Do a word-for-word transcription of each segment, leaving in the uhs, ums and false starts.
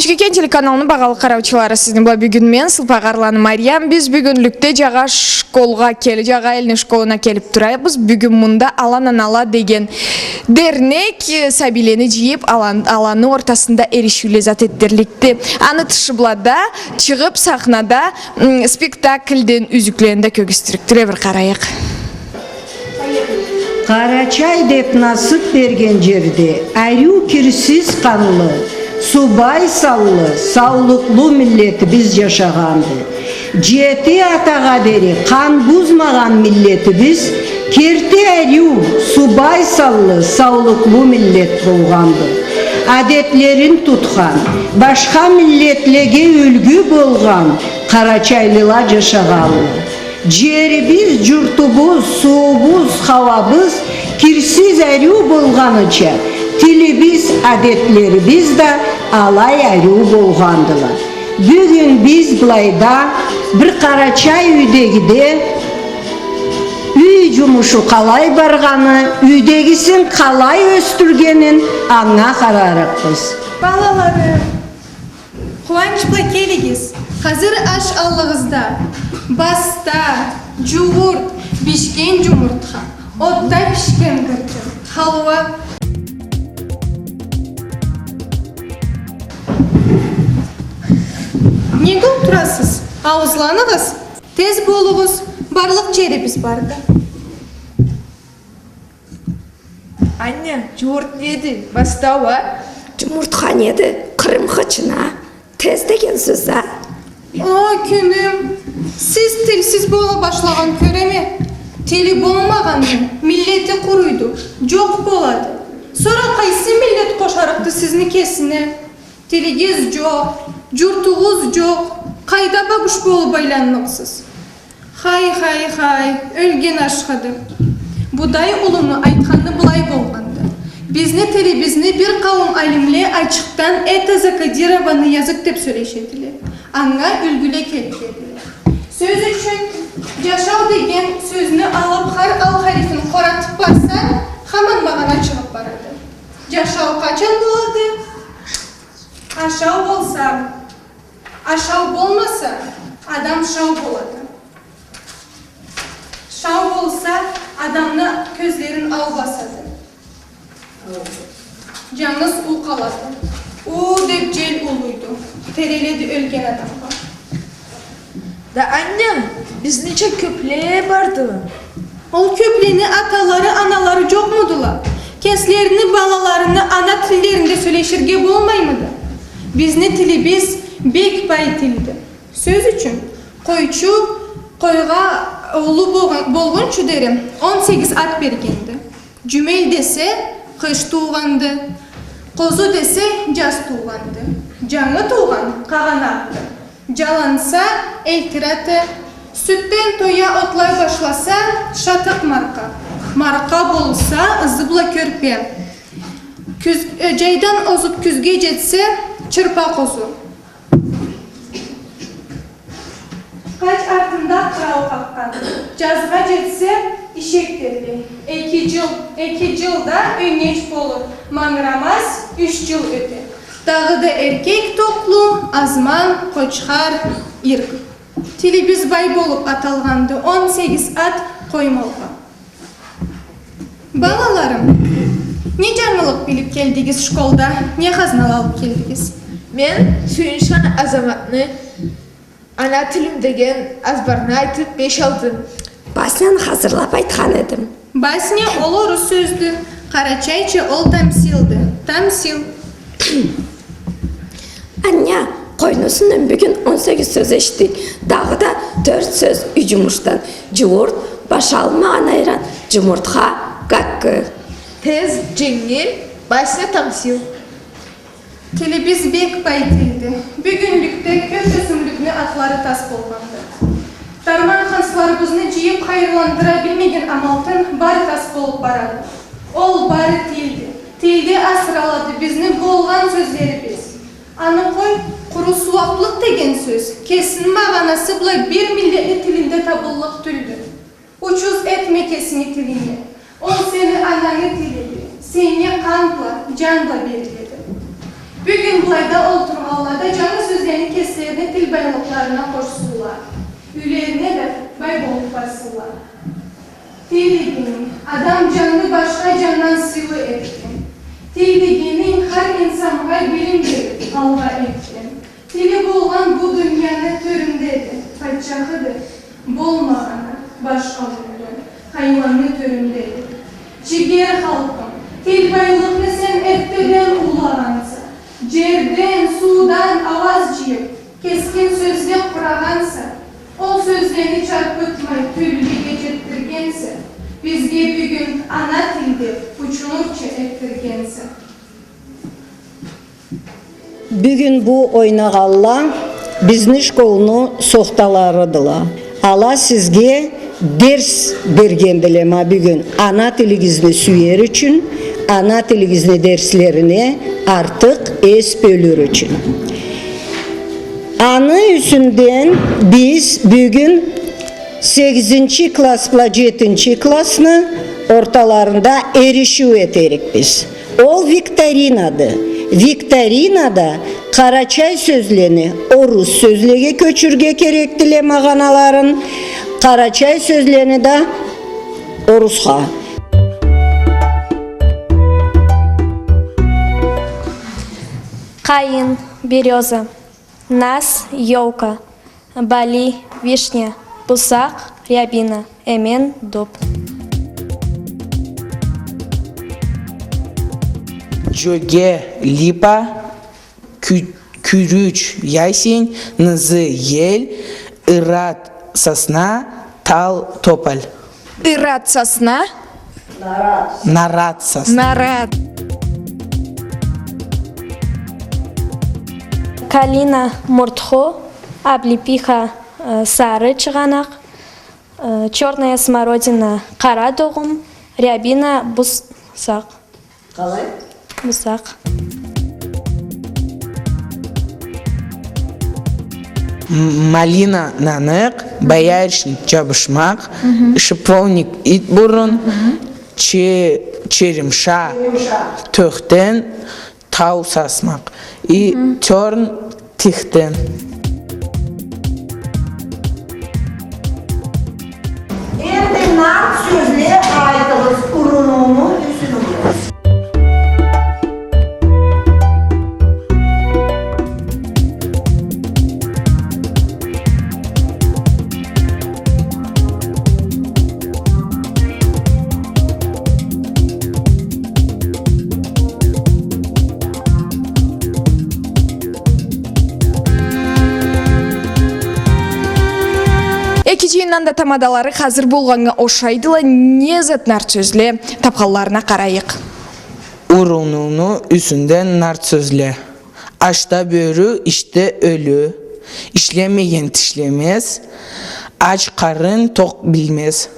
Учкекен телеканалны багъалы къараучулары, сизни бла бюгюн мен, Сылпагъарланы Мариям. Биз бюгюнлюкде Джагъа школгъа кел-, Джагъа элни школуна келиб турабыз. Бюгюн мунда «Алан анала» деген дернек, э, сабийлени джыйыб, алан-, аланы ортасында эришиуле зат этдирликди. Аны тышы бла да чыгъыб, сахнада, м, спектакльден юзюклени да кёргюзтюрюкдюле, бир къарайыкъ. Къарачай деб насыб берген джерде ариу кирсиз къанлы, субай санлы, саулукълу миллетибиз джашагъанды. Джети атагъа дери къан бузмагъан миллетибиз керти ариу, субай санлы, саулукълу миллет болгъанды. Адетлерин тутхан, башха миллетлеге юлгю болгъан къарачайлыла джашагъанла. Джерибиз, джуртубуз, сууубуз, хауабыз кирсиз ариу болгъаныча, тилибиз, адетлерибиз да алай ариу болгъандыла. Бюгюн биз былайда бир къарачай юйдегиде юй джумушу къалай баргъаны, юйдегисин къалай ёсдюргенин анга къарарыкъбыз. Балаларым, къууанч бла келигиз. Хазыр аш аллыгъызда баста, джуурт, бишген джумуртха, отда бишген гырджын, халуа. Неге олтурасыз? Ауузланыгъыз, тез болугъуз, барлыкъ джерибиз барды. Анне, джуурт неди? Баста уа? Джумуртха неди? Къырым хычына. Тез деген сёз а. О, кюнюм, сиз тилсиз бола башлагъан кёреме. Тили болмагъанны миллети къуруйду, джокъ болады. Сора къайсы миллет къошарыкъды сизни кесине? Тилигиз джокъ, джуртугъуз джокъ, къайда багуш болуб айланныкъсыз? Хай, хай, хай, ёлген ашхыды. Будай улуну айтханы былай болгъанды. Бизни тилибизни бир къауум алимле ачыкъдан «это закодированный язык» деб сёлешедиле. Анга юлгюле келтиредиле. Сёз ючюн, джашау деген сёзню алыб, хар ал харифин къоратыб барсанг, хаман магъана чыгъыб барады. Джашау къачан болады? Ашау болса. Ашау болмаса, адам шау болады. Шау болса, адамны кёзлерин ау басады. Джангыз уу къалады. Уу деб джел улуйду. Тереледи ёлген адамгъа. Да, анне, бизнича кёбле барды. Ол кёблени аталары, аналары джокъмудула? Кеслерини балаларына ана тиллеринде сёлеширге болмаймыды? Бизни тилибиз бек бай тилди. Сёз ючюн, къойчу къойгъа уллу болгъан-, болгъунчу дери он сегиз ат бергенди. Джюмел десе, къыш туугъанды. Къозу десе, джаз туугъанды. Джангы туугъан къагъанакъды. Джаланса, элтир аты. Сютден тоя отлай башласа, шатыкъ маркъа. Маркъа болса, ызы бла кёрпе. Кюз-, э, джайдан озуб кюзге джетсе, чырпа къозу. Къач артында къырау къакъгъан. Джазгъа джетсе, ишек дерди. Эки джыл, эки джылда ёнгеч болур. Мангырамаз, юч джыл ёте. Дагъыда эркек токълу, азман, къочхар, ирк. Тилибиз бай болуб аталгъанды он сегиз ат къой малгъа. Балаларым, не джангылыкъ билиб келдигиз школда? Не хазналаны алыб келдигиз? Мен Сюйюнч хан Азаматны «Ана тилим» деген азбарны айтыб, беш алдым. Басняны хазырлаб айтхан эдим. Басня ол орус сёздю, къарачайча ол тамсилди. Тамсил. Аня, къойну юсюнден бюгюн он сегиз сёз эшитдик. Дагъыда тёрт сёз юй джумушдан. Джуурт, башы алынмагъан айран, джумуртха, гаккы. Тез, дженгил, басня, тамсил. Тилибиз бек бай тилди. Бюгюнлюкде кёб ёсюмлюкню атлары тас болгъанды. Дарман хансларыбызны джыйыб хайырландыра билмеген амалтын бары тас болуб барады. Ол бары тилди. Тилде асыралады бизни болгъан сёзлерибиз. Аны къой, къуру сууаблыкъ деген сёз кесини магъанасы бла бир миллетни тилинде табыллыкъ тюлдю. Учуз этме кесинги тилинги. Ол сени анангы тилиди. Сеннге къан бла, джан бла бериледи. Бюгюн былайда олтургъан Ала да джангы сёзлени кеслерине тил байлыкъларына къошсунла. Юйлерине да бай болуб барсынла. Тил игини, адам джанны башха джандан сыйлы этген. Тил игини хар инсаннга билим бериб, алгъа элтген. Тили болгъан бу дунияны тёрюндеди, патчахыды, болмагъаны башха мюлкден, хайуанны тёрюндеди. Джигер халкъым, тил байлыкъны сен эртдеден уллагъанса, джерден, суудан ауаз джыйыб, кескин сёзле къурагъанса, ол сёзлени чарпытмай тёлюге джетдиргенсе, бизге бюгюн ана тил деб учунурча этдиргенсе. Бюгюн бу ойнагъанла бизни школну сохталарыдыла. Ала сизге дерс бергендиле ма бюгюн, ана тилигизни сюер ючюн, ана тилигизни дерслерине артыкъ эс бёлюр ючюн. Аны юсюнден биз бюгюн сегизинчи класс бла джетинчи классны орталарында эришиу этерикбиз. Ол викторинады. Викторинада къарачай сёзлени орус сёзлеге кёчюрге керекдиле магъаналарын, къарачай сёзлени да орусха. Къайын, берёза. Нас, ёлка. Бали, вишня. Бусакъ, рябина. Эмен, дуб. Джёге, липа. Кю-, кюрюч, ясень. Нызы, ель. Ырат, сосна. Тал, тополь. Ырат, сосна. Нарат. Нарат, сосна. Нарат. Калина, муртху. Облепиха, э, сары чыгъанакъ. Э, чёрная смородина, къара дугъум. Рябина, бусакъ. Къалай? Бусакъ. М-, малина, наныкъ. Боярышник, джабышмакъ. Шиповник, ит бурун. Че-, черемша, тёхтен. Тау сасмакъ. И тёрн, тихтен. Энди нарт сёзле айтыгъыз, урунууну юсюнден. Эки джыйындан да тамадалары хазыр болгъаннга ошайдыла, не зат нарт сёзле табханларына къарайыкъ. Урунууну юсюнден нарт сёзле. Ашда бёрю, ишде ёлю. Ишлемеген тишлемез, ач къарын токъ билмез.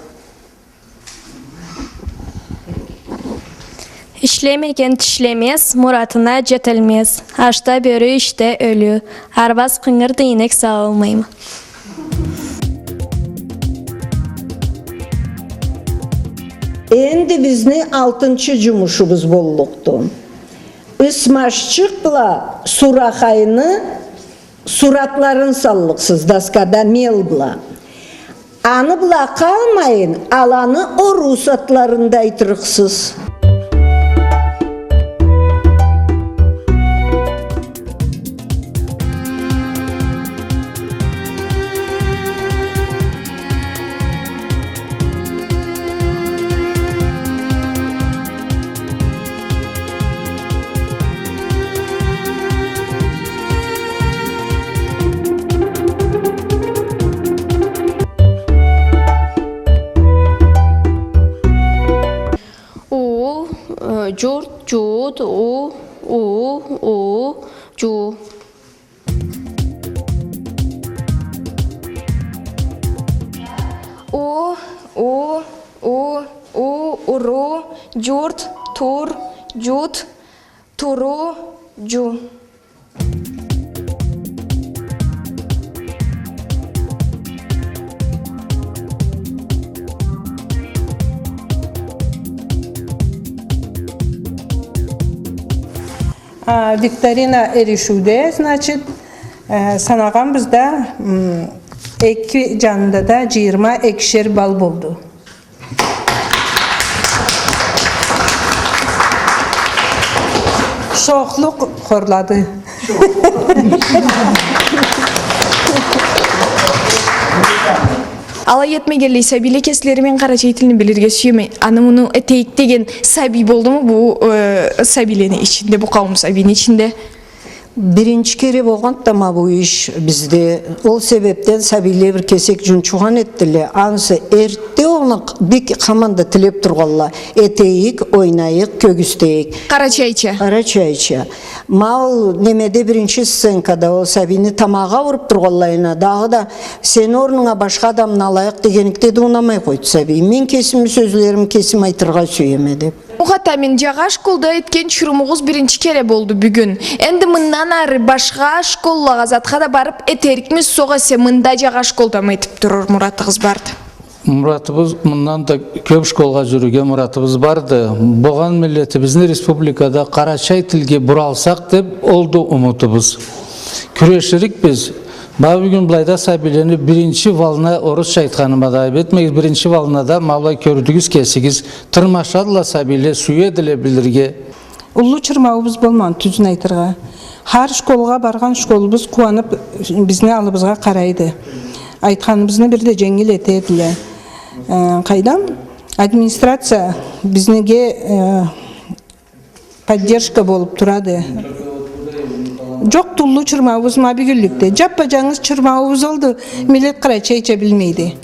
Ишлемеген тишлемез, муратына джеталмаз. Ашда бёрю, ишде ёлю. Арбаз къынгырды, ийнек сауалмайма. Энди бизни алтынчы джумушубуз боллукъду. Ысмашчыкъ бла Сурахайны суратларын саллыкъсыз доскада мел бла. Аны бла къалмайын, аланы орус атларын да айтырыкъсыз. Уул, э, джурт, джуут, у, уул, ууу, джуу. У, у, у, у, уруу, джурт, тур, джут, туруу, джу. А, викторина эришиуде, значит, э, санагъанбыз да, м, эки джанында да джыйырма экишер балл болду. Шохлукъ хорлады. Алай этмегенлей, сабийле кеслери, мен къарачай тилни билирге сюеме, аны-муну этейик деген сабий болдуму бу, э, сабийлени ичинде, бу къауум сабийни ичинде? Биринчи кере болгъанды да ма бу иш бизде. Ол себебден сабийле бир кесек джунчугъан этдиле. Ансы эртде огъуна бек хаманда тилеб тургъанла. Этейик, ойнайыкъ, кёргюзтейик. Къарачайча. Къарачайча. Ма ол немеде, биринчи сценкада ол сабийни тамагъы аууруб тургъанлайына, дагъыда сени орнунга башха адамны алайыкъ дегенликде да унамай къойду сабий. Мен кесими сёзлерими кесим айтыргъа сюеме деб. Мухатамин, джагъа школда этген чурумугъуз биринчи кере болду бюгюн. Энди мындан ары башха школлагъа, затха да барыб этерикмисиз, огъесе мында джагъа школдамы этиб туруур муратыгъыз барды? Муратыбыз, мындан да кёб школгъа джюрюрге муратыбыз барды. Болгъан миллетибизни республикада къарачай тилге буралсакъ деб, олду умутубуз. Кюреширикбиз. Ма бюгюн былайда сабийлени биринчи волна, орусча айтханыма да айыб этмегиз, биринчи волнада, ма былай кёрдюгюз кесигиз, тырмашадыла сабийле, сюедиле билирге. Уллу чырмауубуз болмагъанды, тюзюн айтыргъа. Хар школгъа баргъан школубуз къууаныб, бизни аллыбызгъа къарайды. Айтханыбызны бир да дженгил этедиле. Э, къайдам, администрация бизниге, э, поддержка болуб турады. Джокъду уллу чырмауубуз ма бюгюнлюкде. Джаппа-джангыз чырмауубуз олду, миллет къарачайча билмейди.